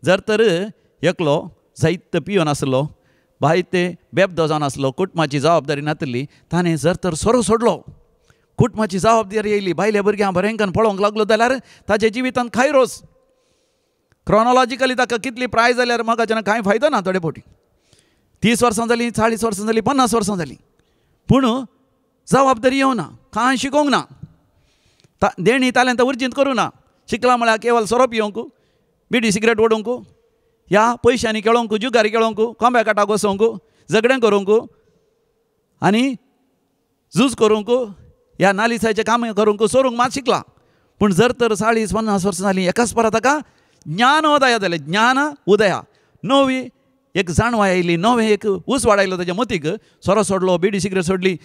जर तर एकलो जायत पिवन आसलो, बायते बेबदो जावन आसलो, कुटुंबाची जबाबदारी नातली, ताणें जर तर सोरो सोडलो, कुटुंबाची जबाबदारी येयली, बायले भुरग्यां बरेंकन पळोवंक लागलो जाल्यार ताच्या जिवितांत खायरोस क्रोनोलॉजिकली ताका कितली प्राय जाल्यार म्हाका कांय फायदो ना. थोडे फावटी 30 वर्सां जालीं, 40 वर्सां जालीं, 50 वर्सां जालीं, पूण जबाबदारी येवना, कांय शिकोवंक ना, देणी तालेंत उर्जींत करूं ना. शिकला म्हळ्यार केवल सोरो पिवंक, बिडी सिगरेट ओडूंक, ह्या पयशांनी खेळोंक, जुगारी खेळोंक, कोंब्या काटाक वचोंक, झगडें करूंक आनी झूज करूंक, ह्या नालिसाचें काम करूंक, सोरूंक मात शिकला. पूण जर तर 40-50 वर्सां जालीं, एकाच परत ताका ज्ञानोदया जालें, ज्ञान उदया, नवी एक जाणवाय आयली, नवें एक उजवाड आयलो ताच्या मतीक. सोरो सोडलो, बिडी सिगरेट सोडली,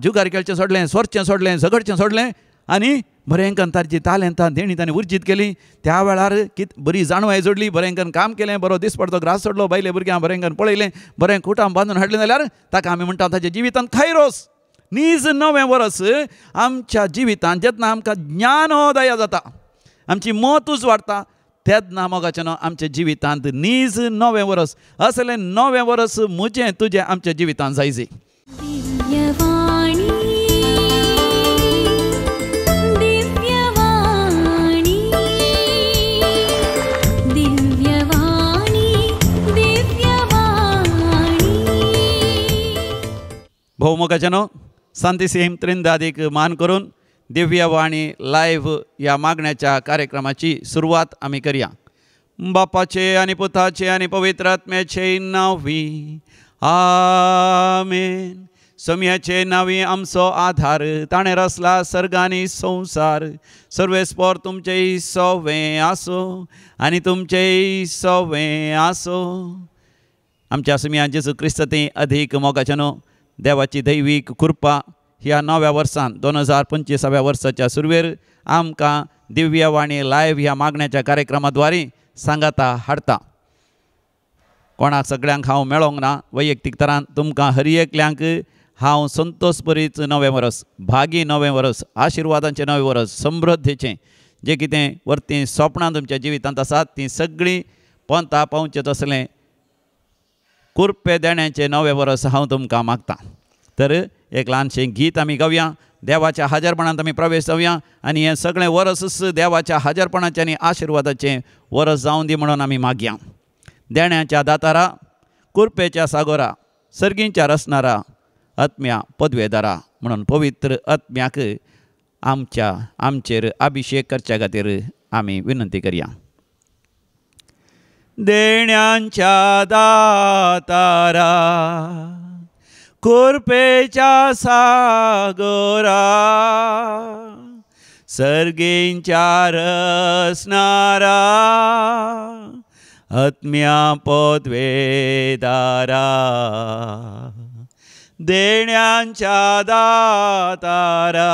जुगार खेळचें सोडलें, सोरचें सोडलें, झगडचें सोडलें आनी बरेंकन ताची तालेंतां देणी ताणें उर्जीत केली. त्या वेळार कित बरी जाणवाय जोडली, बरेंकन काम केलें, बरो दिसपडतो ग्रास सोडलो, बायले भुरग्यां बरेंकन पळयलें, बरें कुटां बांदून हाडलें जाल्यार ताका आमी म्हणटा ताच्या जिवितांत खायरोस. नीज नवें वरस आमच्या जिवितांत जेन्ना आमकां ज्ञानोदया जाता, आमची मत उजवाडटा, तेन्ना मोगाचें न्हू आमच्या जिवितांत नीज नवें वरस. असलें नवें वरस म्हजें तुजें आमच्या जिवितांत जायजे. भोव मोगाचें न्हू सांतिसीम त्रिंदादीक मान करून दिव्यवाणी लायव्ह ह्या मागण्याच्या कार्यक्रमाची सुरवात आमी करया. बापाचे आनी पुताचे आनी पवित्र आत्म्याचे नांवी आमेन. सम्याचे नांवी आमचो आधार, ताणें रचला सर्ग आनी संवसार. सर्वेस्पोर तुमचें सवें आसो आनी तुमचें सवें आसो. आमच्या सुम्या जेजू क्रिस्त ती अधीक मोगाचें न्हू देवाची दैवीक कृपा ह्या नव्या वर्सान 2025व्या वर्साच्या सुरवेर आमकां दिव्यवाणी लायव्ह ह्या मागण्याच्या कार्यक्रमाद्वारे सांगाता हाडटा. कोणाक सगळ्यांक हांव मेळोंक ना वैयक्तीक तरान, तुमकां हर एकल्यांक हांव संतोष बरीच नवें वरस, भागी नवें वरस, आशिर्वादांचें नवें वरस, समृद्धीचें जें कितें वरतीं सोपणां तुमच्या जिवितांत आसात तीं सगळीं पोंता पावचें तसलें कुरपे देण्याचें नवें वरस हांव तुमकां मागतां. तर एक ल्हानशें गीत आमी गावया, देवाच्या हाजरपणांत आमी प्रवेश जावया आनी हें सगळें वरस देवाच्या हाजरपणाचें आनी आशिर्वादाचें वरस जावं दी म्हणून आमी मागया. देण्याच्या दातारा, कुरपेच्या सागोरा, सर्गींच्या रसनारा, आत्म्या पदवेदारा म्हणून पवित्र आत्म्याक आमच्या आमचेर अभिशेक करच्या खातीर आमी विनंती करया. देण्यांच्या दातारा, कुरपेच्या सागोरा, सर्गींच्या रसनारा, आत्म्या पदवेदारा. देण्यांच्या दातारा,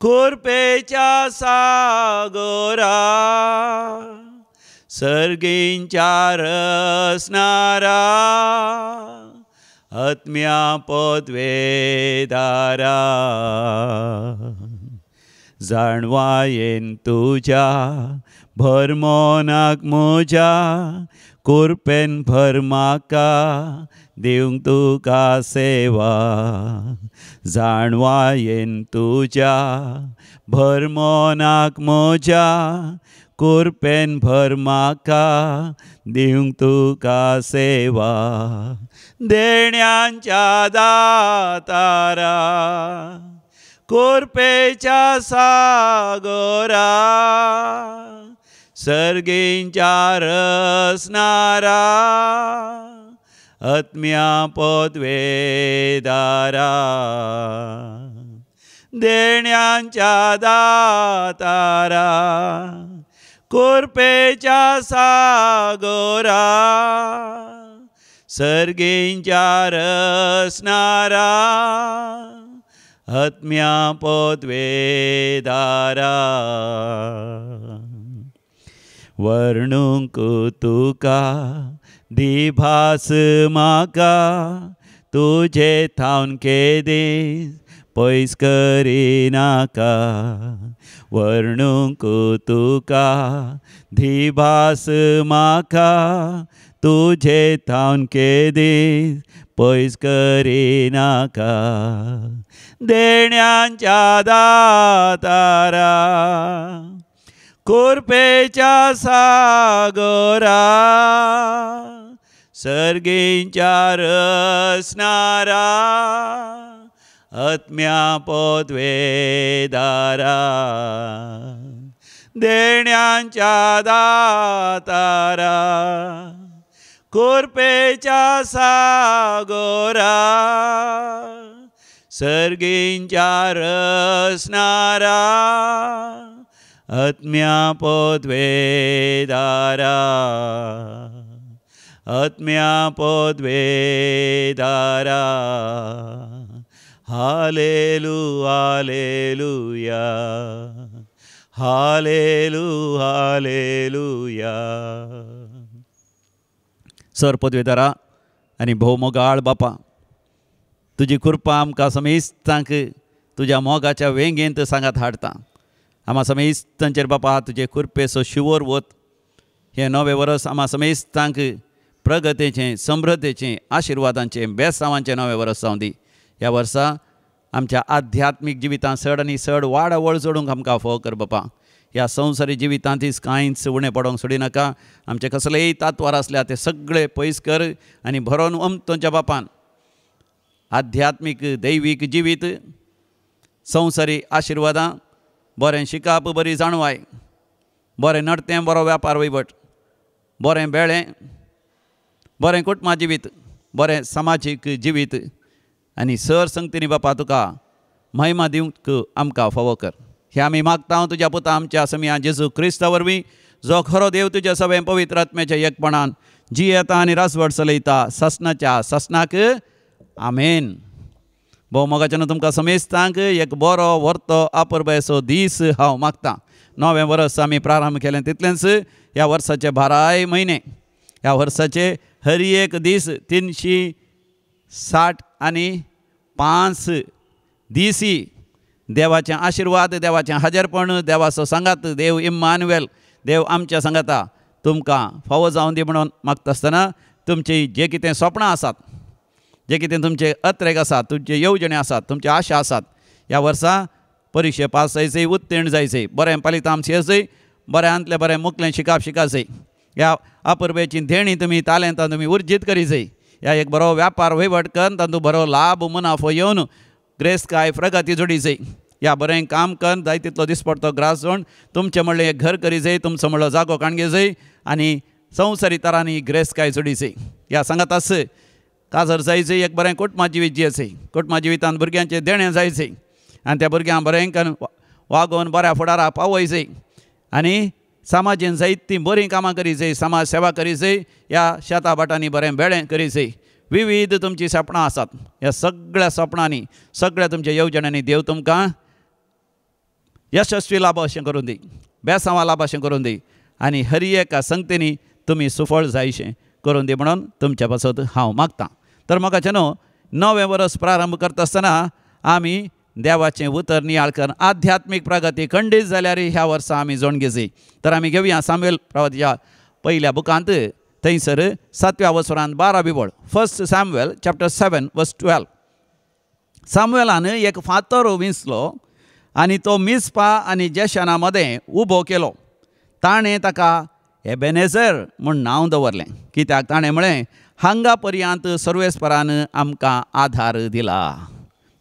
कुरपेच्या सागोरा, सर्गींच्या रसनारा, आत्म्या पदवेदारा. जाणवायेन तुज्या भरमोनाक म्हज्या, कुरपेन भर म्हाका दिवंक तुका सेवा. जाणवायेन तुज्या भरमोनाक म्हज्या, कुरपेन भर म्हाका दिवंक तुका सेवा. देण्यांच्या दातारा, कुरपेच्या सागोरा, सर्गींच्या रसनारा, आत्म्या पदवेदारा. देण्यांच्या दातारा, कुरपेच्या सागोरा, सर्गींच्या रसनारा, आत्म्या पदवेदारा. वर्णूंक तुका दिभास म्हाका, तुजे थावन केदीस पयस करिनाका वर्णूंक तुका धिभास म्हाका तुजे थावन केदीस पयस करिनाका देण्यांच्या दातारा कृपेच्या सागरा सर्गींच्या रचणारा आत्म्या पदवेदारा देण्यांच्या दातारा कृपेच्या सागरा सर्गींच्या रचणारा आत्म्या पदवेदारा आत्म्या पदवेदारा हालेलू हालेलुया हालेलू हालेलुया। सर पदवेदारा आनी भोव मोगाळ बापा, तुजी कृपा आमकां समेस्तांक तुज्या मोगाच्या वेंगेंत सांगात हाडटा। आमा समेस्तांचेर बापा तुजे कृपेचो शिवोर वत। हें नवें वर्स आमा समेस्तांक प्रगतीचें, समृद्धीचें, आशिर्वादांचें, बेसांवांचें नवें वर्स जावं दी। ह्या वर्सा आमच्या आध्यात्मीक जिवितांत चड आनी चड वाडावळ जोडूंक आमकां फावो कर बापा। ह्या संवसारी जिवितांत कांयच उणें पडोवंक सोडिनाका। आमचे कसलेय तात्वार आसल्यार ते सगळे पयस कर आनी भरोन अमतोच्या बापान आध्यात्मीक दैवीक जिवीत, संवसारी आशिर्वादां, बरें शिकाप, बरी जाणवाय, बरें नडतें, बरो व्यापार वयवट, बरें बेळें, बरें कुटुंबा जिवीत, बरें समाजीक जिवीत आनी सर संगतीनी बापा तुका महिमा दिवंक आमकां फावो कर। हें आमी मागता तुज्या पुता आमच्या समिया जेजू क्रिस्ता वरवीं, जो खरो देव तुज्या सगळें पवित्र आत्म्याच्या एकपणान जियेता आनी राजवट चलयता सासणाच्या सासणाक आमेन। भोव मोगाच्यान तुमकां समेस्तांक एक बरो वर्तो आपरबायचो दीस हांव मागतां। नवें वर्स आमी प्रारंभ केलें तितलेंच ह्या वर्साचे बाराय म्हयने, ह्या वर्साचे हर एक दीस 360 आनी 5 दिसी देवाचें आशिर्वाद, देवाचें हाजेरपण, देवाचो सांगात, देव इम्मानुएल, देव आमच्या सांगाता तुमकां फावो जावन दी म्हणून मागता आसतना तुमची जे कितें सपनां आसात, जे कितें तुमचे अत्रेक आसात, तुमचे येवजणे आसात, तुमचे आशा आसात, ह्या वर्सा परिक्षे पास जायचे, उत्तीर्ण जायचे, बरें फलितांश येवचें, बऱ्यांतलें बरें मुकलें शिकाप शिकाचें, ह्या अपुरबेची देणी तुमी तालेंतां तुमी उर्जीत करीचें, ह्या एक बरो व्यापार वहिवट करून तातूंत बरो लाभ मुनाफो येवन ग्रेस्तकाय प्रगती जोडीचें, ह्या बरें काम करून जाय तितलो दिसपडतो ग्रास जोड तुमचें म्हणलें एक घर करीचें, तुमचो म्हणलो जागो काणगेचें आनी संवसारी तरांनी ग्रेस्तकाय जोडीचें। ह्या सांगात आस काजर जायचें, एक बरें कुटुंबा जिवीत जियेचें, कुटुंबा जिवितांत भुरग्यांचें देणें जायचें आनी त्या भुरग्यांक बरें करून वागोवन बऱ्या फुडाराक पावयचें आनी समाजेन जायत तीं बरीं कामां करीचें, समाज सेवा करीचें, ह्या शेता भाटांनी बरें बेळें करीचें। विविध तुमचीं सपनां आसात, ह्या सगळ्या सपनांनी सगळ्या तुमच्या येवजण्यांनी देव तुमकां यशस्वी लाभ अशें करून दी, बेसांवा लाभ अशें करून दी आनी हर एका संगतींनी तुमी सुफळ जायशें करून दी म्हणून तुमच्या पासत हांव मागतां। तर म्हाका न्हू नवें वर्स प्रारंभ करता आसतना आमी देवाचें उतर नियाळ करून आध्यात्मीक प्रगती खंडीत जाल्यार ह्या वर्सा आमी जोड घेवची। तर आमी घेवया सामुएल प्रवादाच्या पयल्या बुकांत थंयसर 7व्या वसरांत 12वी वळ, 1 सॅम्युएल चॅप्टर 7 वर्स 12। सामुएलान एक फातर विंचलो आनी तो मिस्पा आनी जेशाना मदें उबो केलो। ताणें ताका एबेनेझर म्हूण नांव दवरलें, कित्याक ताणें म्हळें हांगा पर्यंत सर्वेस्परान आमकां आधार दिला।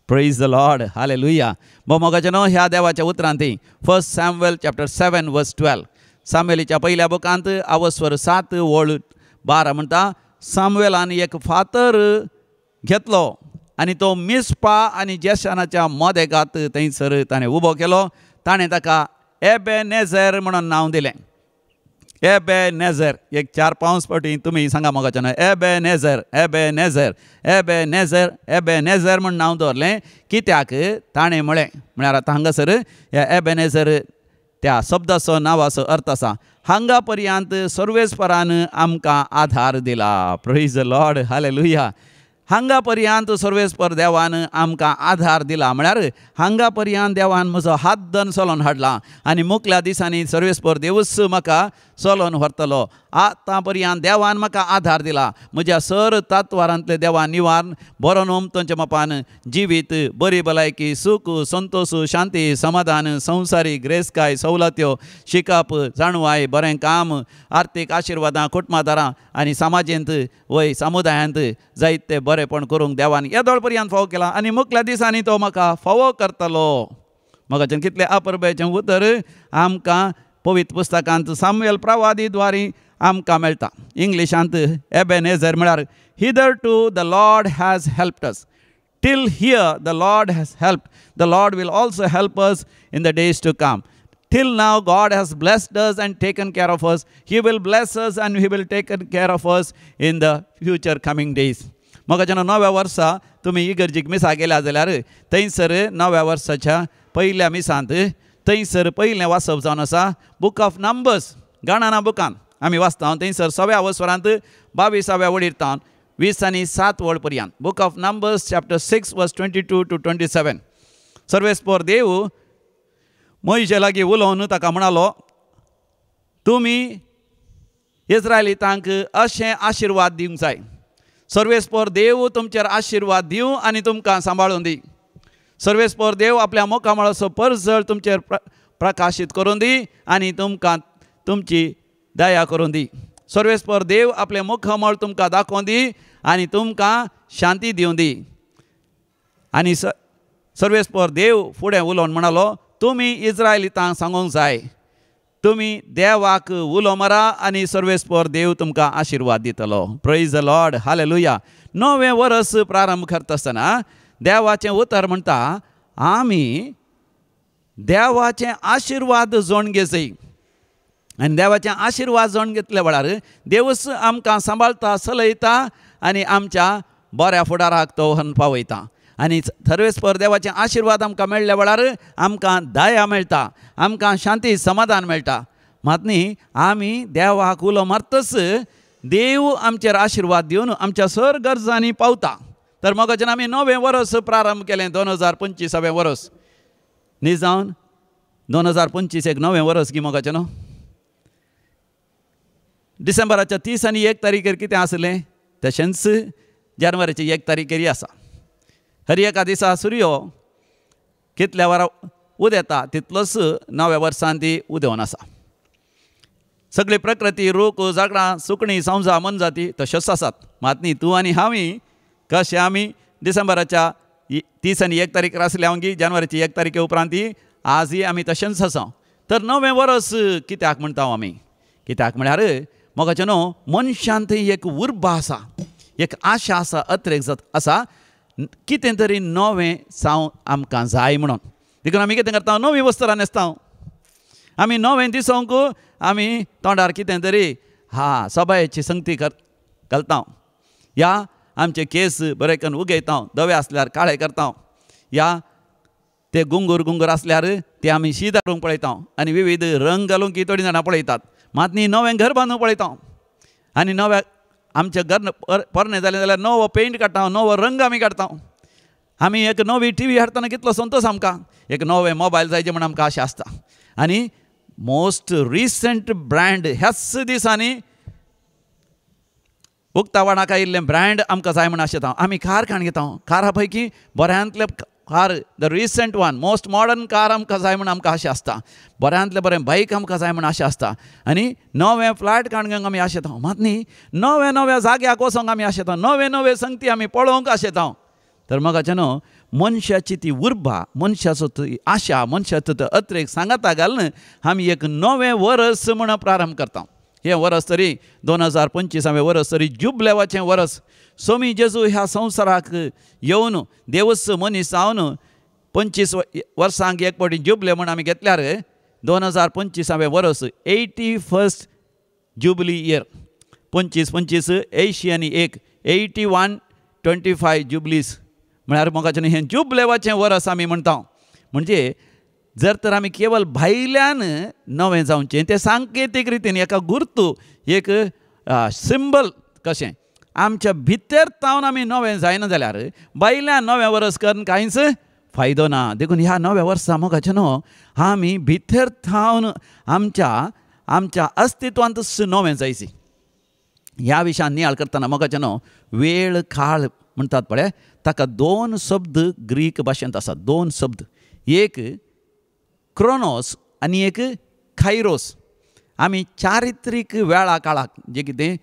प्रेज the Lord, hallelujah. मोगाचें न्हू ह्या देवाच्या उतरांत 1 सॅम्युएल चॅप्टर 7 वर्स 12, सामुएलीच्या पयल्या बुकांत आवस्वर 7 वळ 12 म्हणटा, सामुएलान एक फातर घेतलो आनी तो मिस्पा आनी जेशानाच्या मदेगात थंयसर ताणें उबो केलो। ताणें ताका एबेनेझर म्हणून नांव दिलें। एबेनेझर, एक 4-5 फावटी तुमी सांगा मोगाचें न्हू, एबेनेझर, एबेनेझर, एबेनेझर, एबेनेझर म्हूण नांव दवरलें, कित्याक ताणें म्हळें, म्हळ्यार आतां हांगासर ह्या एबेनेझर त्या शब्दाचो नांवाचो अर्थ आसा हांगा पर्यंत सर्वेस्परान आमकां आधार दिला। प्रेज the Lord, hallelujah. हांगा पर्यंत सर्वेस्पर देवान आमकां आधार दिला, म्हळ्यार हांगा पर्यंत देवान म्हजो हात धन चलोवन हाडला आनी मुखल्या दिसांनी सर्वेस्पर देवूच म्हाका चलोवन व्हरतलो। आतां पर्यंत देवान म्हाका आधार दिला, म्हज्या सर तत्वारांतले देवान निवारण बरो नोम तांच्या मापान जिवीत बरी भलायकी सूख संतोष शांती समाधान संवसारी ग्रेसकाय सवलत्यो शिकप जाणवाय बरें काम आर्थीक आशिर्वादां कुटुंबादारां आनी समाजेंत वय समुदायांत जायते बरेंपण करूंक देवान येदोळ पर्यंत फावो केला आनी मुखल्या दिसांनी तो म्हाका फावो करतलो। म्हाका कितलें अपुरबायेचें उतर आमकां पवित्र पुस्तकांत सामुएल प्रवादी द्वारी आमकां मेळटा। इंग्लिशांत एबेनेझर म्हळ्यार hitherto the Lord has helped us, till here the Lord has helped, the Lord will also help us in the days to come. Till now God has blessed us and taken care of us, he will bless us and he will taken care of us in the future coming days. म्हाका जेन्ना नव्या वर्सा तुमी इगर्जीक मिसा गेल्या जाल्यार थंयसर नव्या वर्साच्या पयल्या मिसांत थंयसर पयलें वाचप जावन आसा बूक ऑफ नंबर्स गणना बुकान आमी वाचता। थंयसर सव्या वसरांत 22व्या वळीर तावन 20 आनी 7 वळ पर्यंत book of Numbers chapter 6 verse 22 to 27। सर्वेस्पर देव मोयशे लागीं उलोवन ताका म्हणालो, तुमी इस्रायलितांक अशें आशिर्वाद दिवंक जाय, सर्वेस्पर देव तुमचेर आशिर्वाद दिवं आनी तुमकां सांबाळून दी, सर्वेस्पर देव आपल्या मुखामळाचो परजळ तुमचेर प्रकाशीत करून दी आनी तुमकां तुमची दया करून दी, सर्वेस्पर देव आपलें मुखामळ तुमकां दाखोवन दी आनी तुमकां शांती दिवं दी। आनी सर्वेस्पर देव फुडें उलोवन म्हणालो, तुमी इस्रायलितांक सांगूंक जाय, तुमी देवाक उलो मारा आनी सर्वेस्पर देव तुमकां आशिर्वाद दितलो। Praise the Lord, hallelujah. नवें वर्स प्रारंभ करता आसतना देवाचें उतर म्हणटा आमी देवाचें आशिर्वाद जोण घेवचें आनी देवाचें आशिर्वाद जोण घेतल्या वेळार देवूच आमकां सांबाळटा चलयता आनी आमच्या बऱ्या फुडाराक तो व्हरून पावयता। आनी सर्वेस्पर देवाचे आशिर्वाद आमकां मेळ्ळ्या वेळार आमकां दया मेळटा, आमकां शांती समाधान मेळटा। मात न्ही आमी देवाक उलो मारतच देव आमचेर आशिर्वाद दिवन आमच्या सर गरजांनी पावता। तर म्हाका जेन्ना आमी नवें वर्स प्रारंभ केलें 2025वें वर्स न्ही जावन 2025 एक नवें वर्स गी मोगाचें न्हू। डिसेंबराच्या 30 आनी 1 तारीखेर कितें आसलें तशेंच जानेवारीच्या 1 तारीखेर आसा। हर एका दिसा सुर्यो कितल्या वरां उदेता तितलोच नव्या वर्सान ती उदेवन आसा। सगळी प्रकृती रूख झाडां सुकणीं संवसां मनजाती तश्योच आसात। मात न्ही तूं आनी हांव कशें आमी डिसेंबराच्या 30 आनी 1 तारीखेर आसले हांव की जानेवारीची 1 तारखे उपरांत आजय आमी तशेंच आसा। तर नवें वर्स कित्याक म्हणटा आमी, कित्याक म्हळ्यार मोगाचें न्हू मनशान थंय एक उर्बा आसा, एक आशा आसा, अत्रेक आसा कितें तरी नवें साव आमकां जाय म्हणून। देखून आमी कितें करता, नवीं वस्त्रां न्हेसता, आमी नवें दिसोंक आमी तोंडार कितें तरी हा सबायेची संगती घालता, या आमचे केस बरे करून उगयता, धवे आसल्यार काळे करता, या ते गुंगूर गुंगूर आसल्यार ते आमी शीत घालूंक पळयता आनी विविध रंग घालूंक की थोडीं जाणां पळयतात। मात न्ही नवें घर बांदूंक पळयता आनी नव्या आमचें घर पोरणें जालें जाल्यार नवो पेंट काडटा, नवो रंग आमी काडटा। आमी एक नवी टी व्ही हाडटना कितलो संतोश आमकां, एक नवें मोबायल जाय म्हण आमकां आशा आसता। आनी मोस्ट रिसंट ब्रँड ह्याच दिसांनी उक्तावणाक आयिल्लें ब्रँड आमकां जाय म्हण आशेता। आमी कार काण घेता, कारा पैकी बऱ्यांतलें car the recent one most modern car आमकां जाय म्हण आमकां आशा आसता, बऱ्यांतलें बरें बायक आमकां जाय म्हण आशा आसता आनी नवें फ्लॅट काडून घेवंक आमी आशेता। मात न्ही नव्या नव्या जाग्याक वचोंक आमी आशेता, नवे नवे संगती आमी पळोवंक आशेता। तर मोगाचें न्हू मनशाची ती उर्बा, मनशाचो ती आशा, मनशाचो तो अत्रेक सांगाता घालून आमी एक नवें वर्स म्हण प्रारंभ करता। हें वर्स तरी 2025वें वर्स तरी जुबलेवाचें वर्स। सोमी जेजू ह्या संवसाराक येवन देवच मनीस जावन 25 वर्सांक एक फावटी जुबले म्हण आमी घेतल्यार 2025वें वर्स 81st jubilee year, 25 25 80 आनी 1 81 25 जुबलीज म्हळ्यार मोगाचें हें जुबलेवाचें वर्स आमी म्हणटा। म्हणजे जर तर आमी केवल भायल्यान नवें जावचें तें सांकेतीक रितीन एका गुर्तू एक सिंबल कशें आमच्या भितर तावन आमी नवें जायना जाल्यार बायल्यान नवें वर्स करून कांयच फायदो ना. देखून ह्या नव्या वर्सा मोगाचें न्हू आमी भितर थावन आमच्या आमच्या अस्तित्वांतच नवें जायची. ह्या विशयान नियाळ करतना मोगाचें न्हू वेळ काळ म्हणटात पळय ताका दोन शब्द ग्रीक भाशेंत आसात, दोन शब्द, एक क्रोनोस आनी एक खायरोस. आमी चारित्रीक वेळा काळाक जें कितें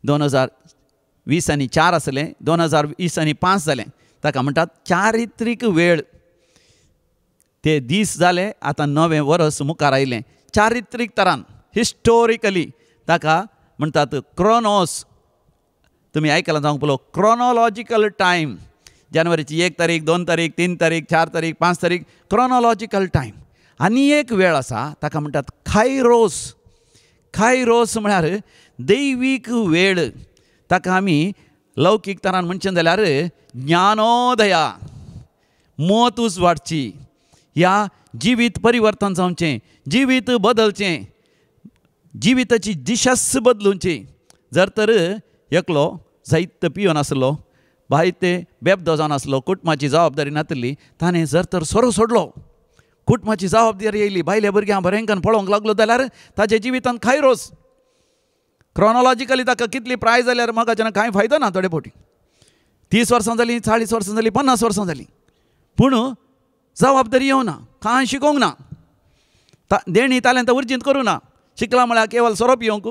2020 आनी 4 आसलें, 2020 आनी 5 जालें, ताका म्हणटात चारित्रीक वेळ. ते दीस जाले, आतां नवें वर्स मुखार आयलें. चारित्रीक तरान हिस्टोरिकली ताका म्हणटात क्रोनोस. तुमी आयकलां जावंक पळोव, क्रोनोलॉजिकल टायम, जानेवारीची 1 तारीख, 2 तारीख, 3 तारीख, 4 तारीख, 5 तारीख, क्रोनोलॉजिकल टायम. आनी एक वेळ आसा ताका म्हणटात खायरोस. खायरोस म्हळ्यार दैवीक वेळ. ताका आमी लौकीक तरान म्हणचें जाल्यार ज्ञानोदया, मत उजवाडची, ह्या जिवीत परिवर्तन जावचें, जिवीत बदलचें, जिविताची दिशाच बदलुची. जर तर एकलो जायत पिवन आसलो, बायते बेबदो जावन आसलो, कुटुंबाची जबाबदारी नातिल्ली, ताणें जर तर सोरो सोडलो, कुटुंबाची जबाबदारी येयली, बायले भुरग्यां बरेंकन पळोवंक लागलो जाल्यार ताच्या जिवितांत खायरोस. क्रोनोलॉजिकली ताका कितली प्राय जाल्यार म्हाका कांय फायदो ना. थोडे फावटी 30 वर्सां जालीं, 40 वर्सां जालीं, 50 वर्सां जालीं, पूण जबाबदारी येवना, कांय शिकोवंक ना, देणी तालेंत उर्जींत करूं ना. शिकला म्हळ्यार केवल सोरो पिवंक,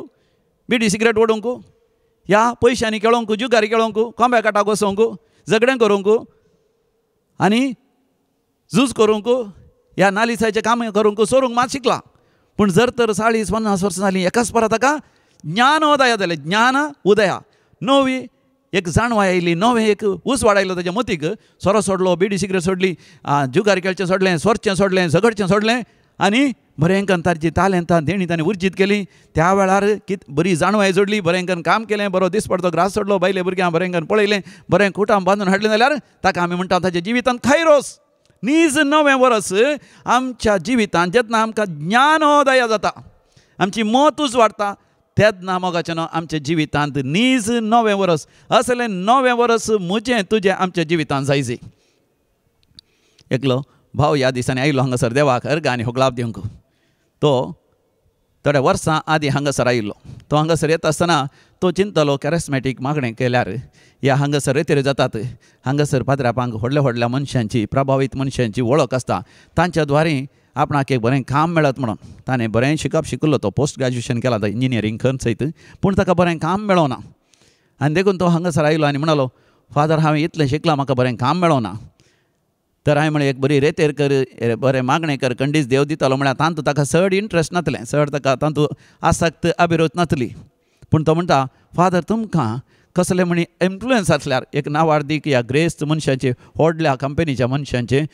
बिडी सिगरेट ओडूंक, ह्या पयशांनी खेळोंक, जुगारी खेळोंक, कोंब्या काटाक वचोंक, झगडें करूंक आनी झूज करूंक, ह्या नालिसाचें काम करूंक, सोरूंक मात शिकला. पूण जर तर 40-50 वर्सां जालीं, एकाच परत ताका ज्ञानोदया जालें, ज्ञान उदया, नवी एक जाणवाय आयली, नवें एक उजवाड आयलो ताच्या मतीक. सोरो सोडलो, बिडी सिगरेट सोडली, जुगार खेळचें सोडलें, सोरचें सोडलें, झगडचें सोडलें आनी बरेंकन ताची तालेंतां देणी ताणें उर्जीत केली. त्या वेळार कित बरी जाणवाय जोडली, बरेंकन काम केलें, बरो दिसपडतो ग्रास सोडलो, बायले भुरग्यां बरेंकन पळयलें, बरें कुटां बांदून हाडलें जाल्यार ताका आमी म्हणटा ताच्या जिवितांत खायरोस. नीज नवें वर्स आमच्या जिवितांत जेन्ना आमकां ज्ञानोदया जाता, आमची मत उजवाडटा, तेन्ना मोगाचें न्हू आमच्या जिवितांत नीज नवें वर्स. असलें नवें वर्स म्हजें तुजें आमच्या जिवितांत जायजे. एकलो भाव ह्या दिसांनी आयलो हांगासर देवाक अर्गां आनी होगळाप दिवंक. तो थोड्या वर्सां आदीं हांगासर आयिल्लो. तो हांगासर येता आसतना तो चिंतलो कॅरिस्मॅटीक मागणें केल्यार ह्या हांगासर रेतेर जातात, हांगासर पाद्रापांक व्हडल्या व्हडल्या मनशांची, प्रभावीत मनशांची वळख आसता, तांच्या द्वारे आपणाक एक बरें काम मेळत म्हणून. ताणें बरें शिकप शिकलो, तो पोस्ट ग्रॅज्युएशन केलां, इंजिनियरींग करून सयत, पूण ताका बरें काम मेळोना. आनी देखून तो हांगासर आयलो आनी म्हणालो, फादर हांवें इतलें शिकलां, म्हाका बरें काम मेळोना. तर हांवें म्हळें एक बरी रेतेर कर, बरें मागणें कर, कंडीस देव दितालो म्हळ्यार तातूंत ताका चड इंट्रस्ट नासलें, चड ताका तातूंत आसक्त अभिरूच नासली. पूण तो म्हणटा, फादर तुमकां कसले म्हणी इन्फ्लुयन्स आसल्यार, एक नावार्दीक ह्या ग्रेस्त मनशाचे, व्हडल्या कंपनीच्या मनशांचे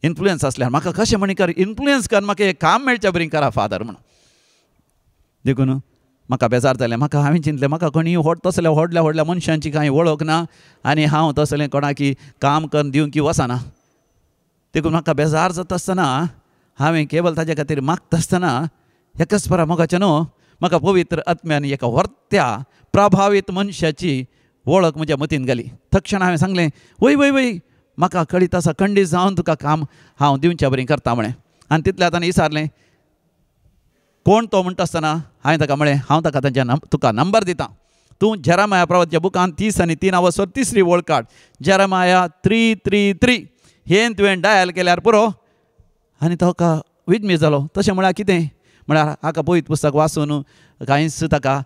इन्फ्लुयन्स आसल्यार म्हाका कशें म्हणी कर, इन्फ्लुयन्स कर, म्हाका एक काम मेळच्या बरी करा फादर म्हणून. देखून म्हाका बेजार जालें, म्हाका हांवें चिंतलें म्हाका कोणी व्हड तसल्या व्हडल्या व्हडल्या मनशांची कांय वळख ना आनी हांव तसलें कोणाकी काम करून दिवंक वचना. देखून म्हाका बेजार जाता आसतना हांवें केवल ताजे खातीर मागता आसतना एकाच परा मोगाचें न्हू म्हाका पवित्र आत्म्यान एका व्हरत्या प्रभावीत मनशाची वळख म्हज्या मतीन घाली. तक्षण हांवें सांगलें, वय वय वय म्हाका कळीत आसा, खंडीत जावन तुका काम हांव दिवच्या बरी करता म्हळें. आनी तितल्या ताणें विचारलें कोण तो म्हणटा आसतना हांवें ताका म्हळें, हांव ताका तांच्या तुका नंबर दिता, तूं जेरामाया प्रवाच्या बुकान 30 आनी 3 आवसर तिसरी वळ काड, जेरामाया 3:3:3 हें तुवें डायल केल्यार पुरो. आनी ताका विजमी जालो. तशें म्हळ्यार कितें म्हळ्यार हाका पवित्र पुस्तक वाचून कांयच ताका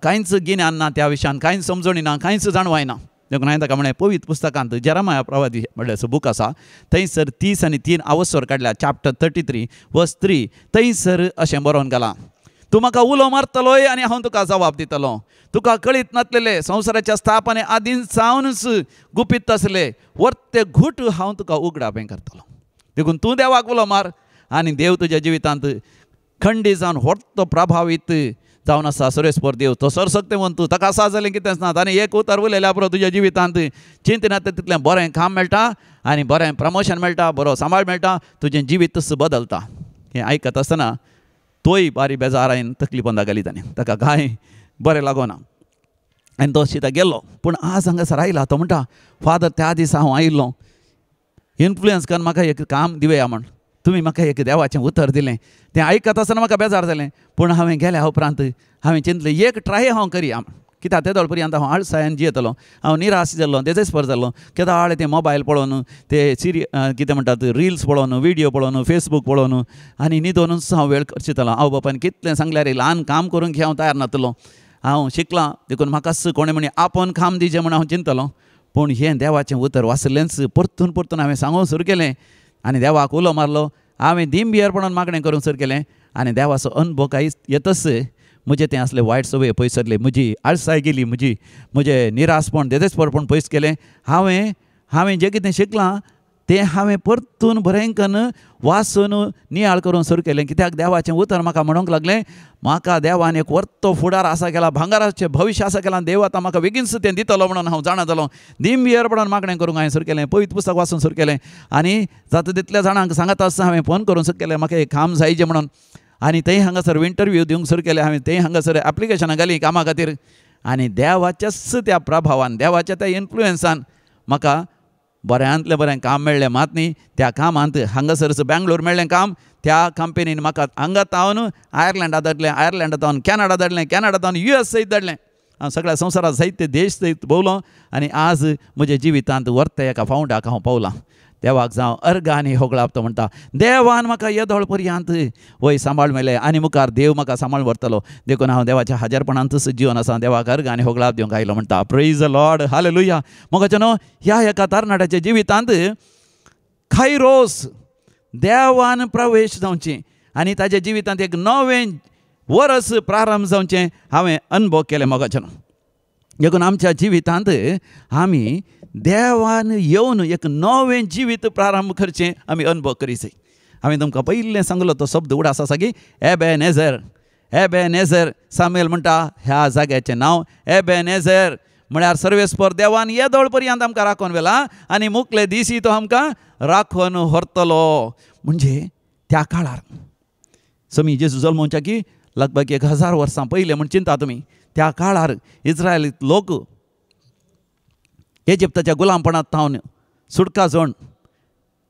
कांयच गिन्यान ना, त्या विशयान कांयच समजणी ना, कांयच जाणवाय ना. देखून हांवें ताका म्हळें, पवित्र पुस्तकांत जेरामाया प्रवादी म्हणल्यार बूक आसा थंयसर 30 आनी 3 आवसर काडल्या, चॅप्टर 33 वर्स 3, थंयसर अशें बरोवन घालां, तूं म्हाका उलो मारतलोय आनी हांव तुका जबाब दितलो. तुका कळीत नासलेले संवसाराच्या स्थापने आदीं सावनच गुपीत आसले वर्ते घूट हांव तुका उगडापें करतलो. देखून तूं देवाक उलो मार आनी देव तुज्या जिवितांत खंडी जावन व्हडतो प्रभावीत जावन आसा. सुरेशपर देव तो सरसक्तेवंत, ताका आसा जालें कितेंच ना, ताणें एक उतर उलयल्या पुरो तुज्या जिवितांत चिंतना तितलें बरें काम मेळटा आनी बरें प्रमोशन मेळटा, बरो सांबाळ मेळटा, तुजें जिवीतच बदलता. हें आयकत आसतना तोय बारी बेजारायन तकली बंदा घाली ताणें, ताका कांय बरें लागोना. आनी तो शिता गेलो. पूण आज हांगासर आयला तो म्हणटा, फादर त्या दिसा हांव आयिल्लो इन्फ्लुयन्स करून म्हाका एक काम दिवया म्हण, तुमी म्हाका एक देवाचें उतर दिलें, तें आयकत आसतना म्हाका बेजार जालें, पूण हांवें गेल्या उपरांत हांवें चिंतलें एक ट्राय हांव करया म्हण. कित्याक तेदोळ पर्यंत हांव आळसायेन जियेतलो, हांव निराश जाल्लो, देजेस्पर जाल्लो. केदाळे तें मोबायल पळोवन, ते सिरी कितें म्हणटात रिल्स पळोवन, विडियो पळोवन, फेसबूक पळोवन आनी न्हिदोनूच हांव वेळ खर्चितलो. हांव बापायन कितलें सांगल्यार ल्हान काम करूंक हांव तयार नातलो. हांव शिकलां देखून म्हाकाच कोणें म्हणी आपोवन काम दिवचें म्हूण हांव चिंतलो. पूण हें देवाचें उतर वाचलेंच परतून परतून हांवें सांगूंक सुरू केलें आनी देवाक उलो मारलो. हांवें दिंबियर पडून मागणें करूंक सुरू केलें आनी देवाचो अनुभव कांय येतच म्हजें तें आसलें वायट सवय पयस सरली, म्हजी आळसाय गेली, म्हजी म्हजें निरासपण देदेस्परपण पयस केलें. हांवें हांवें जें कितें शिकलां तें हांवें परतून बरें कन्न वाचून नियाळ करूंक सुरू केलें. कित्याक देवाचें उतर म्हाका म्हणूंक लागलें, म्हाका देवान एक वर्तो फुडार आसा केला, भांगराचें भविश्य आसा केलां, देव आतां म्हाका बेगीनच तें दितलो म्हणून हांव जाणा जालो. दिंबियर पडून मागणें करूंक हांवें सुरू केलें, पवित्र पुस्तक वाचूंक सुरू केलें आनी जाता तितल्या जाणांक सांगत आसतना हांवें फोन करूंक सुरू केलें म्हाका एक काम जायचें म्हणून. आनी थंय हांगासर इंटरव्यू दिवंक सुरू केलें हांवें, थंय हांगासर एप्लिकेशनां घालीं कामा खातीर. आनी देवाच्याच त्या प्रभावान, देवाच्या त्या इन्फ्लुयन्सान म्हाका बऱ्यांतलें बरें काम मेळ्ळें. मात न्ही त्या कामांत हांगासरच बेंगलोर मेळ्ळें काम, त्या कंपनीन म्हाका हांगा तावन आयर्लंडा धाडलें, आयर्लंडा तावन कॅनडा धाडलें, कॅनडा तावन US सयत धाडलें. हांव सगळ्या संवसारांत सयत देश सयत भोंवलो आनी आज म्हज्या जिवितांत वर्ते एका फावंडाक हांव पावलां. देवाक जावं अर्गां आनी होगळाप. तो म्हणटा, देवान म्हाका येदोळ पर्यंत वय सांबाळ मेले आनी मुखार देव म्हाका सांबाळ व्हरतलो, देखून हांव देवाच्या हाजेरपणांतच जिवन आसा. देवाक अर्गां आनी होगळाप दिवंक आयलो म्हणटा. Praise the Lord, hallelujah. मोगाचें न्हू, ह्या एका तरणाट्याच्या जिवितांत खैरोस देवान प्रवेश जावचें आनी ताच्या जिवितांत एक नवें वरस प्रारंभ जावचें हांवें अनुभव केलें. मोगाचें न्हू, देखून आमच्या जिवितांत आमी देवान येवन एक नवें जिवीत प्रारंभ करचें आमी अनुभव करीत. हांवें तुमकां पयलें सांगलो तो शब्द उडास आसा की एबेनेझर. एबेनेझर सामुएल म्हणटा ह्या जाग्याचें नांव एबेनेझर म्हळ्यार सर्वेस्पर देवान येदोळ पर्यंत आमकां राखून व्हेला आनी मुखले दिसी तो आमकां राखून व्हरतलो. म्हणजे त्या काळार समी जेजू जल्मोवच्या की लगभग 1000 वर्सां पयलें म्हूण चिंता तुमी, त्या काळार इस्रायली लोक इजिप्ताच्या गुलामपणांत थावन सुटका जोण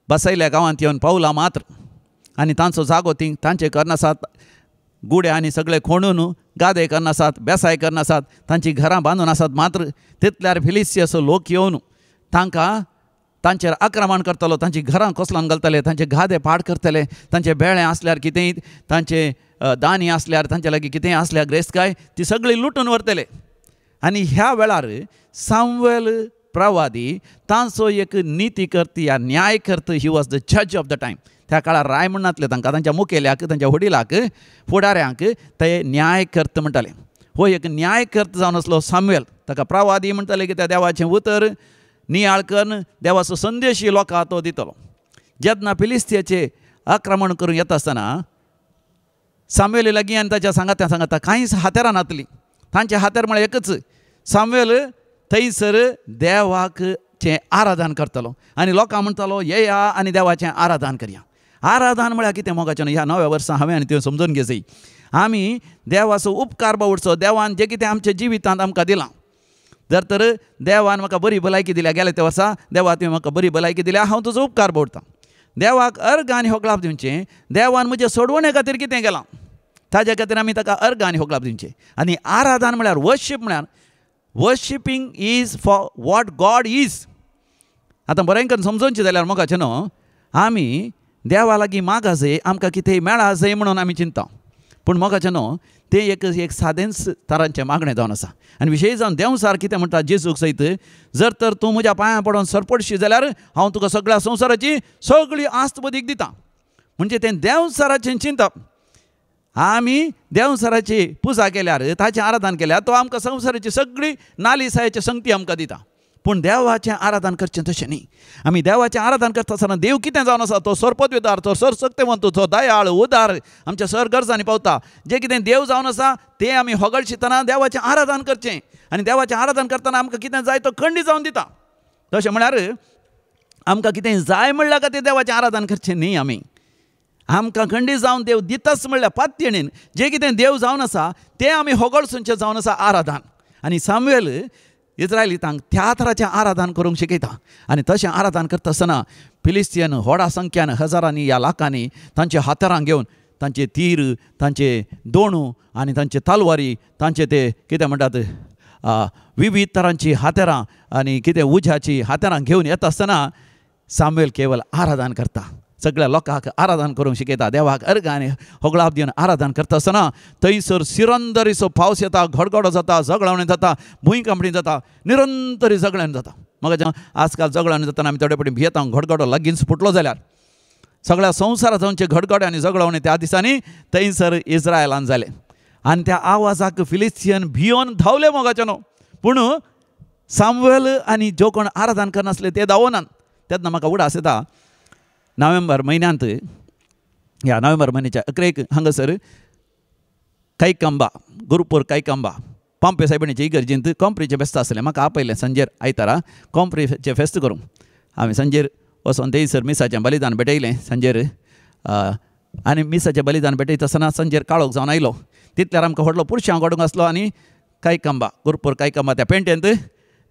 बसयल्या गांवांत येवन पावला मात्र आनी तांचो जागो ती तांचे करनासात, गुडे आनी सगळे खोणून गादे करनासात, बेसाय करनासात, तांची घरां बांदून आसात मात्र तितल्यार फिलिस्तीचो लोक येवन तांकां तांचेर आक्रमण करतलो, तांची घरां कोसलान घालतले, तांचे गादे पाड करतले, तांचे बेळे आसल्यार कितेंय, तांचे दानी आसल्यार, तांचे लागीं कितेंय आसल्यार ग्रेस्तकाय ती सगळी लुटून व्हरतले. आनी ह्या वेळार सामुएल प्रवादी तांचो एक नितीकर्ती या न्यायकर्त, he was the जज ऑफ the time. त्या काळार राय म्हणनातले तांकां, तांच्या मुखेल्याक, तांच्या व्हडिलाक, फुडाऱ्यांक ते न्यायकर्त म्हणटाले. हो एक न्यायकर्त जावन आसलो सामुएल. ताका प्रवादी म्हणटाले की त्या देवाचें उतर नियाळ करून देवाचो संदेश लोकांक तो दितलो. जेन्ना फिलिस्तीचे आक्रमण करूंक येता आसतना सामुएली लागीं आनी ताच्या सांगात्या सांगाता कांयच हातेरां नातलीं. तांचे हातेर म्हळ्यार एकच, सामुएल थंयसर देवाक चें आराधन करतलो आनी लोकांक म्हणटलो येया आनी देवाचें आराधन करया. आराधन म्हळ्यार कितें मोगाचें न्हू, ह्या नव्या वर्सां हांवें आनी तें समजून घेवचें. आमी देवाचो उपकार बावडचो, देवान जें कितें आमच्या जिवितांत आमकां दिलां. जर तर देवान म्हाका बरी भलायकी दिल्या, गेले त्या वर्सा देवा तुवें म्हाका बरी भलायकी दिल्या, हांव तुजो उपकार बावडटां. देवाक अर्गां आनी होगळाप दिवचें. देवान म्हजे सोडवणे खातीर कितें केलां ताज्या खातीर आमी ताका अर्गां आनी होगळाप दिवचें. आनी आराधन म्हळ्यार वर्शीप म्हळ्यार worshipping is for what God is. आतां बरें करून समजोवचें जाल्यार मोगाचें न्हू, आमी देवा लागीं मागा जाय, आमकां कितेंय मेळा जाय म्हणून आमी चिंता. पूण मोगाचें न्हू, तें एक एक सादेंच तरांचें मागणें जावन आसा. आनी विशेश जावन देंवसार कितें म्हणटा जेजूक सयत, जर तर तूं म्हज्या पांयां पडोन सरपडशी जाल्यार हांव तुका सगळ्या संवसाराची सगळी आस्त बदीक दिता. म्हणजे तें देंवसाराचें चिंतप. आमी देंवसाराची पुजा केल्यार, ताचें आराधन केल्यार तो आमकां संवसाराची सगळी नालिसायेची संगती आमकां दिता. पूण देवाचें आराधन करचें तशें न्ही. आमी देवाचें आराधन करता आसतना देव कितें जावन आसा, तो सरपदविदार, तो सरसक्तेवंत, तो दयाळ, उदार, आमच्या सर गरजांनी पावता. जें कितें देव जावन आसा तें आमी होगळशितना देवाचें आराधन करचें. आनी देवाचें आराधन करतना आमकां कितें जाय तो खंडी जावन दिता. तशें म्हळ्यार आमकां कितें जाय म्हणल्यार खातीर देवाचें आराधन करचें न्ही. आमी आमकां खंडी जावन देव दिताच म्हणल्यार पातयेणीन जें कितें देव जावन आसा तें आमी होगळसुंचें जावन आसा आराधन. आनी सामुएल इस्रायलितांक त्या तराचें आराधन करूंक शिकयता. आनी तशें आराधन करता आसतना फिलिस्तीन व्हडा संख्यान हजारांनी या लाखांनी तांचे हातारां घेवन तांचे तीर, तांचे दोणू आनी तांचे तलवारी, तांचे ते कितें म्हणटात विविध तरांची हातेरां आनी कितें उज्याची हातेरां घेवन येता आसतना सामुएल केवल आराधन करता. सगळ्या लोकांक आराधन करूंक शिकयता. देवाक अर्घ आनी होगळाप दिवन आराधन करता आसतना थंयसर सिरंदरीचो पावस येता, घडघडो जाता, झगडावणी जाता, भुंयकांपणी जाता, निरंतरी झगड्यान जाता. म्हाका आजकाल झगडावणी जातना आमी थोडे फावटी भियेता, घडघडो लागींच फुटलो जाल्यार. सगळ्या संवसारांत घडघडे आनी झगडावणी त्या दिसांनी थंयसर इस्रायलान जालें. आनी त्या आवाजाक फिलिस्तीन भियोन धांवले मोगाचे न्हू. पूण सामुएल आनी ज्यो कोण आराधन करनासले ते धांवनात. तेन्ना म्हाका उडास येता नोव्हेंबर म्हयन्यांत, ह्या नोव्हेंबर म्हयन्याच्या 11 हांगासर कैकंबा, गुरुपूर कैकंबा पांपे सायबिणीचे इगर्जींत कॉम्प्रीचें फेस्त आसलें. म्हाका आपयलें संजेर आयतारा कॉम्प्रीचें फेस्त करूंक. हांवें संजेर वचोन थंयसर मिसाचें बलिदान भेटयलें संजेर. आनी मिसाचें बलिदान भेटयता आसतना संजेर काळोख जावन आयलो. तितल्यार आमकां व्हडलो पुरशांव काडूंक आसलो आनी कैकंबा, गुरुपूर कैकंबा त्या पेंटेंत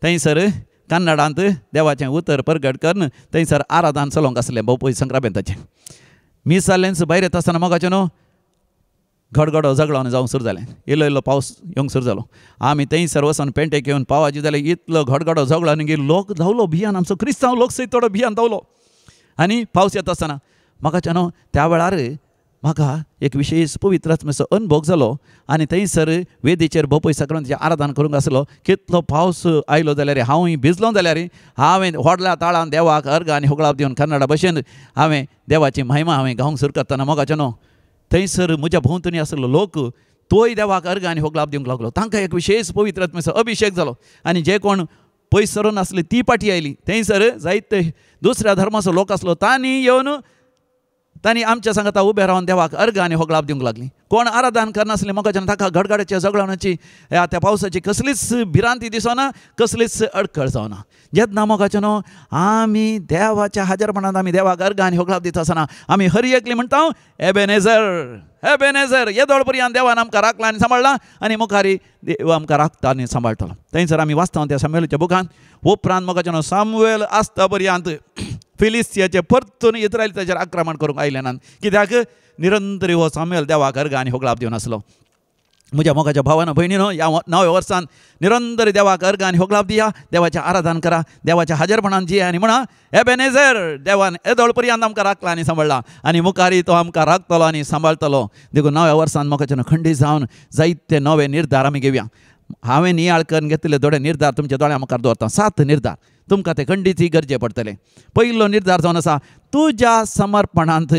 थंयसर कन्नडांत देवाचें उतर परगट करून थंयसर आराधन चलोवंक आसलें भोवपूय संक्राबेंताचें. मीस जाल्लेंच भायर येता आसतना मोगाचें न्हू घडघडो झगडोन जावंक सुरू जालें. इल्लो इल्लो पावस येवंक सुरू जालो. आमी थंयसर वचोन पेंटेक येवन पावाची जालें. इतलो घडघडो झगडो आनी लोक धांवलो भियान, आमचो क्रिस्तांव लोक सयत थोडो भियान धांवलो. आनी पावस येता आसतना म्हाका न्हू त्या वेळार म्हाका एक विशेष पवित्र आत्म्याचो अनुभव जालो. आनी थंयसर वेदीचेर भोपय साक्रांताचें आराधन करूंक आसलो. कितलो पावस आयलो जाल्यार हांवूय भिजलो जाल्यार हांवें व्हडल्या ताळान देवाक अर्घ आनी होगळाप दिवन कन्नडा भशेन हांवें देवाची महिमा हांवें गावंक सुरू करतना मोगाचें न्हू थंयसर म्हज्या भोंवतणी आसलो लोक तोय देवाक अर्घ आनी होगळाप दिवंक लागलो. तांकां एक विशेष पवित्र आत्म्याचो अभिशेक जालो. आनी जे कोण पयस सरून आसले ती पाटी आयली. थंयसर जायते दुसऱ्या धर्माचो लोक आसलो, तांणी येवन तांणी आमच्या सांगाता उबे रावन देवाक अर्घ आनी होगळाप दिवंक लागली. कोण आराधन करनासले मोगाच्यान ताका घडघडाचे झगडावण्याची ह्या त्या पावसाची कसलीच भिरांती दिसना, कसलीच अडखळ जावना. जेन्ना मोगाचें न्हू आमी देवाच्या हाजरपणांत आमी देवाक अर्घ आनी होगळाप दिता आसतना आमी हर एकली म्हणटा एबेनेझर, एबेनेझर, येदोळ पर्यंत देवान आमकां राखला आनी सांबाळ्ळा आनी मुखारी देव आमकां राखता आनी सांबाळटलो. थंयसर आमी वाचता त्या सामुएलाच्या बुकान. उपरांत मोगाचें न्हू सामुएल आसता पर्यंत फिलिस्तियाचे परतून इस्रायल ताचेर आक्रमण करूंक आयलें ना. कित्याक निरंतरी हो सामुएल देवाक अर्घ आनी होगळाप दिवन आसलो. म्हज्या मोगाच्या भावान भयणीनो, ह्या नव्या वर्सान निरंतर देवाक अर्घ आनी होगळाप दिया, देवाचें आराधन करा, देवाच्या हाजरपणान जिया आनी म्हणा एबेनेझर, देवान येदोळ पर्यंत आमकां राखला आनी सांबाळ्ळा आनी मुखारी तो आमकां राखतलो आनी सांबाळटलो. देखून नव्या वर्सान मोगाच्यान खंडीत जावन जायते नवे निर्धार आमी घेवया. हांवें नियाळ करून घेतिल्ले थोडे निर्धार तुमच्या दोळ्यां मुखार दवरता. 7 निर्धार तुमकां ते खंडीत गरजे पडटले. पयलो निर्धार जावन आसा तुज्या समर्पणांत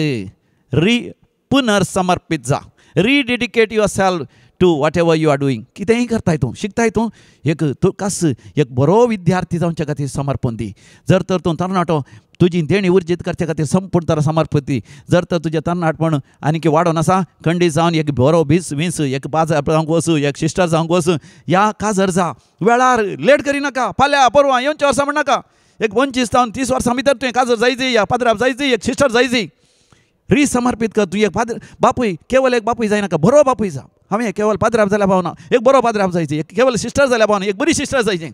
पुनर्समर्पीत जा. Rededicate yourself to whatever you are doing. कितेंय करताय तूं, शिकताय तूं, एक तूं कस एक बरो विद्यार्थी जावचे खातीर समर्पण दी. जर तर तूं तरणाटो तुजी देणी उर्जीत करचे खातीर संपूर्ण तरा समर्पण दी. जर तर तुजें तरणाटपण आनीक वाडोवन आसा खंडीत जावन एक बरो बीस वीस एक बाजार जावंक वचूं, एक सिस्टर जावंक वचूं, ह्या काजर जा. वेळार लेट करिनाका, फाल्यां परवां येवच्या वर्सां म्हणनाका. एक 25 जावन 30 वर्सां भितर तुवें काजर जायची, ह्या पाद्राप जायची, एक सिस्टर जायची. रिसमर्पीत कर. तूं एक पाद्र बापूय, केवल एक बापूय जायनाका, बरो बापूय जा. हांवें केवल पाद्राप जाल्यार पावना, एक बरो पाद्राप जायची. एक केवल सिस्टर जाल्यार पावना, एक बरी सिस्टर जायची.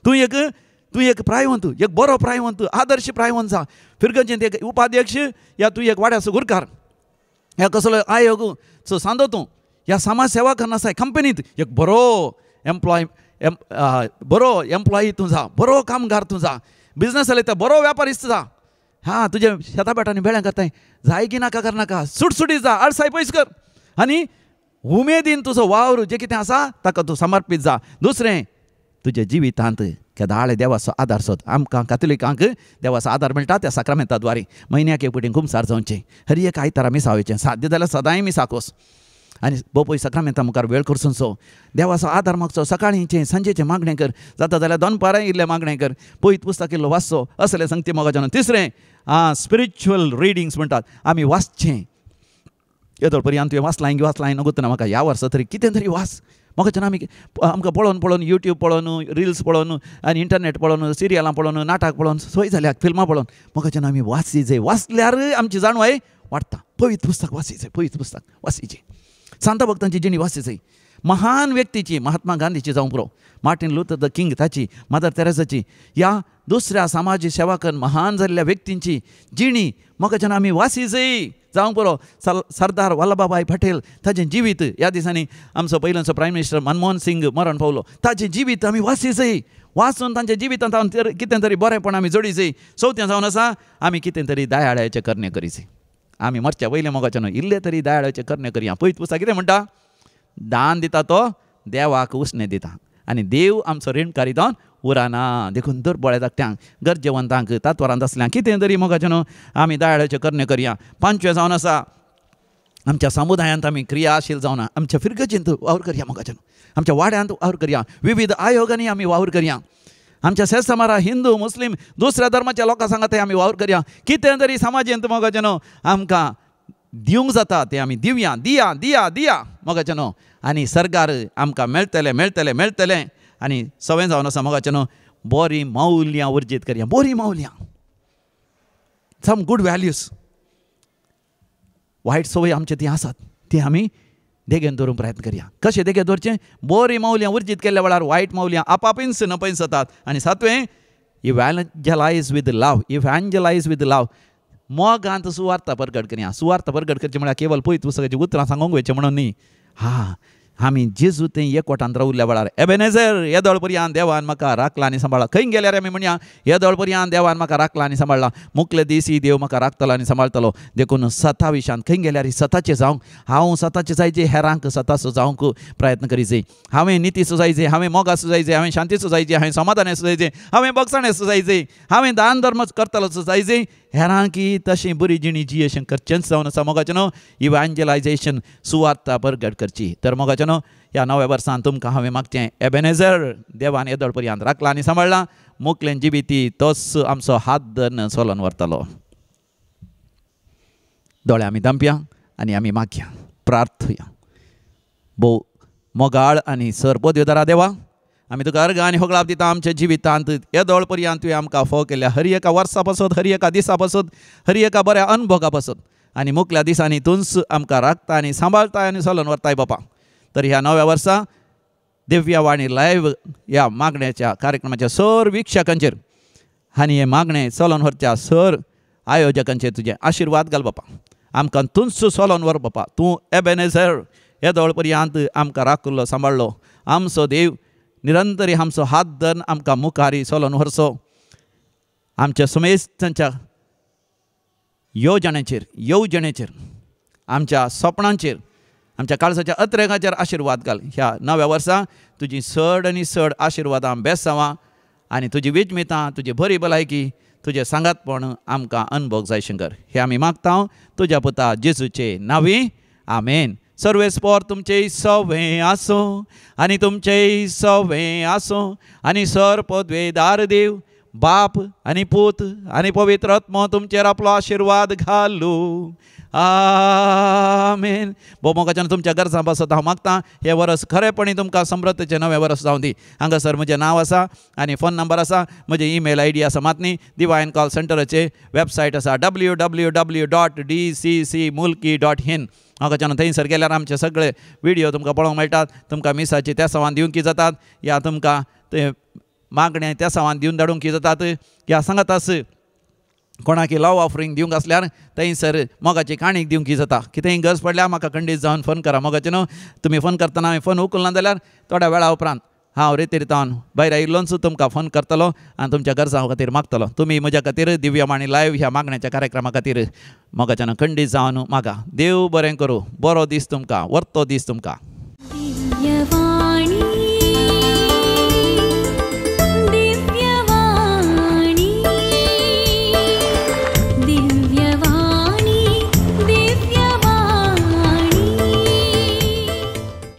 तूं एक प्रायवंत, एक बरो प्रायवंत, आदर्श प्रायवंत जा. फिरगंजेंत एक उपाध्यक्ष या तूं एक वाड्याचो गुरकार ह्या कसलो आयोग सो सांदो तूं ह्या समाज सेवा करना कंपनीत एक बरो एम्प्लॉय बरो एम्प्लॉई तूं जा, बरो कामगार तूं जा. बिजनस जाल्यार तर बरो व्यापारिस्त जा. हां, तुजें शेता बेटांनी बेळ्यां करताय जाय की नाका करनाका, सुटसुटीत जा, आळसाय पयस कर आनी उमेदीन तुजो वावर जें कितें आसा ताका तूं समर्पीत जा. दुसरें, तुज्या जिवितांत केदाळे देवाचो आदार सोद. आमकां कातोलिकांक देवाचो आदार मेळटा त्या साक्रामेंता द्वारे. म्हयन्याक एक फावटी कुमसार जावचें, हर एक आयतारा मिसाक वयचें, साध्य जाल्यार सदांय मिसाक वच आनी बोपय साक्रामेंता मुखार वेळ करसो, देवाचो आदार मागचो. सकाळींचें सांजेचें मागणें कर, जाता जाल्यार दनपारां इल्लें मागणें कर, पयत पुस्तक इल्लो वाचचो, असलें सांगती मोगाच्यान. तिसरें, स्पिरिच्युअल रिडिंग्स म्हणटात आमी वाचचें. येदोळ पर्यंत तुवें वाचलां वाचलां नगोतना म्हाका ह्या वर्सा तरी कितें तरी वाच. म्हाका आमी आमकां पळोवन पळोवन युट्यूब पळोवन, रिल्स पळोवन आनी इंटरनेट पळोवन, सिरियलां पळोवन, नाटक पळोवन सोय जाल्या, फिल्मां पळोवन. म्हाका आमी वाची जाय. वाचल्यार आमची जाणवाय वाडटा. पवित्र पुस्तक वाचीचें, पवित्र पुस्तक वाचीचें. सांता भक्तांची जिणी वाची जाय, महान व्यक्तीची, महात्मा गांधीची जावंक पुरो, मार्टिन लुथर the king ताची, मदर तेरेसाची, ह्या दुसऱ्या समाजी सेवा करून महान जाल्ल्या व्यक्तींची जिणी मोगाच्यान आमी वाची जाय जावंक पुरो. सरदार वल्लभभाई पटेल ताचें जिवीत, ह्या दिसांनी आमचो पयलींचो प्रायम मिनिस्टर मनमोहन सिंग मरण पावलो, ताचें जिवीत आमी वाची जाय. वाचून तांच्या जिवितांत कितें तरी बरेंपण आमी जोडी जाय. चवथें जावन आसा आमी कितें तरी दयाळाचें करणे करी जाय. आमी मरच्या वयलें मोगाच्यान इल्लें तरी दयाळाचें करणे करया. पयत पुस्तक कितें म्हणटा, दान दिता तो देवाक उसणें दिता आनी देव आमचो रीणकारी जावन उरना. देखून दुर्बळ धाकट्यांक, गरजेवंतांक, तात्वरांत आसल्यांक कितें तरी मोगाच्यान आमी दयाळाचें करणे करया. पांचवें जावन आसा आमच्या समुदायांत आमी क्रियाशील जावना, आमच्या फिरगजेंत वावर करया मोगाच्यान, आमच्या वाड्यांत वावर करया, विविध आयोगांनी आमी वावर करया, आमच्या शेजसमारा हिंदू मुस्लीम दुसऱ्या धर्माच्या लोकां सांगात आमी वावर करया. कितें तरी समाजेंत मोगाच्यान आमकां दिवंक जाता तें आमी दिवया, दिया दिया दिया मोगाच्यान, आनी सरकार आमकां मेळटलें मेळटलें मेळटलें. आनी सवें जावन आसा मोगाच्यान बरीं मौल्यां उर्जीत करया, बरीं मौल्यां, सम गूड व्हॅल्यूज. वायट संवय आमचे ती आसात ती आमी देगेन दवरूंक प्रयत्न करया. कशें देगेन दवरचें? बरीं मौल्यां उर्जीत केल्ल्या वेळार वायट मौल्यां आपापींच नपयस जातात. आनी सातवें, इव्हॅन्जलायज विथ लव, इव्हॅन्जलायज विथ लव, मोगांत सुवार्थ परगट करया. सुवार्थ परगट करचें म्हळ्यार केवल पयत पुस्तकाचीं उतरां सांगूंक वयचें म्हणून न्ही. हा, आमी जेजू तें एकवटांत रावल्ल्या वेळार एबेनेझर येदोळ पर्यांत देवान म्हाका राखला आनी सांबाळ्ळा. खंय गेल्यार आमी म्हणया येदोळ पर्यांत देवान म्हाका राखला आनी सांबाळ्ळा, मुखले दीस देव म्हाका राखतलो आनी सांबाळटलो. देखून सता विशांत खंय गेल्यार सताचें जावंक, हांव सताचें जायचे, हेरांक सताचो जावंक प्रयत्न करीचे. हांवें नितीचो जायचे, हांवें मोगाचो जायचे, हांवें शांतीचो जायचे, हांवें समाधानाचो जायचे, हांवें बगसाणेचो जायचे, हांवें दान धर्म करतलोचो जायचे, हेरांकी तशें बरी जिणी जी अशें करचेंच जावन आसा मोगाचें न्हू. इव्हॅन्जलायझेशन, सुवार्थ परगट करची. तर मोगाचें न्हू ह्या नव्या वर्सान तुमकां हांवें मागचें एबेनेझर देवान येदोळ पर्यांत राखला आनी सांबाळ्ळा, मुकलें जिबिती तोच आमचो हात धरून चलोन व्हरतलो. दोळे आमी धांपया आनी आमी मागया, प्रार्थुया. भोव मोगाळ आनी सर पदवेदारा देवा, आमी तुका अर्घ आनी होगळाप दिता आमच्या जिवितांत येदोळ पर्यांत तुवें आमकां फोव केल्या, हर एका वर्सा पासत, हर एका दिसा पासत, हर एका बऱ्या अनुभोगा पासत, आनी मुखल्या दिसांनी तूंच आमकां राखता आनी सांबाळता आनी चलोन व्हरताय बापा. तर ह्या नव्या वर्सा दिव्यवाणी लायव्ह ह्या मागण्याच्या कार्यक्रमाच्या सर वीक्षकांचेर आनी हें मागणें चलोन व्हरच्या सर आयोजकांचेर तुजें आशिर्वाद घाल बापा. आमकां तूंच चलोन व्हर बापा. तूं एबेनेझर येदोळ पर्यांत आमकां राखलो सांबाळ्ळो, आमचो देव निरंतरी आमचो हात धरून आमकां मुखारी चलोन व्हरचो. आमच्या समेस्तांच्या येवजणेचेर, येवजणेचेर, आमच्या सपनांचेर, आमच्या काळजाच्या अत्रेगाचेर आशिर्वाद घाल. ह्या नव्या वर्सा तुजी चड आनी चड आशिर्वादां बेसावां आनी तुजी विजमितां, तुजी बरी भलायकी, तुजें सांगातपण आमकां अनभोग जाय शंकर, हें आमी मागता तुज्या पुता जेजूचे नांवी, आमेन. सर्वेस्पोर तुमचें सवें आसूं आनी तुमचें सवें आसूं आनी सर पदवेदार देव बाप आनी पूत आनी पवित्र आत्मो तुमचेर आपलो आशिर्वाद घालू, आमेन. भोव मोगाच्यान तुमच्या गरजां पासत हांव मागतां हें वरस खरेपणी तुमकां समृद्धीचें नवें वरस जावं दी. हांगासर म्हजें नांव आसा आनी फोन नंबर आसा, म्हजें ईमेल I D आसा मात न्ही. डिवायन कॉल सेंटराचे वेबसायट आसा www.dccmulki.in. हांगाच्यान थंयसर गेल्यार आमचे सगळे विडियो तुमकां पळोवंक मेळटात. तुमकां मिसाची त्या सवान दिवंक जातात, या तुमकां ते मागणें त्या सवान दिवन धाडूंक जातात, या सांगातास कोणाकी लव ऑफरींग दिवंक आसल्यार थंयसर मोगाची काणीक दिवंक जाता. कितेंय गरज पडल्यार म्हाका खंडीत जावन फोन करा. मोगाचें न्हू तुमी फोन करतना हांवें फोन उखलना जाल्यार थोड्या वेळा उपरांत हांव रेतीरतावन भायर आयिल्लोच तुमकां फोन करतलो आनी तुमच्या गरजां खातीर मागतलो. तुमी म्हज्या खातीर दिव्यवाणी लायव्ह ह्या मागण्याच्या कार्यक्रमा खातीर मोगाच्यान खंडीत जावन मागा. देव बरें करूं. बरो दीस तुमकां, वर्तो दीस तुमकां.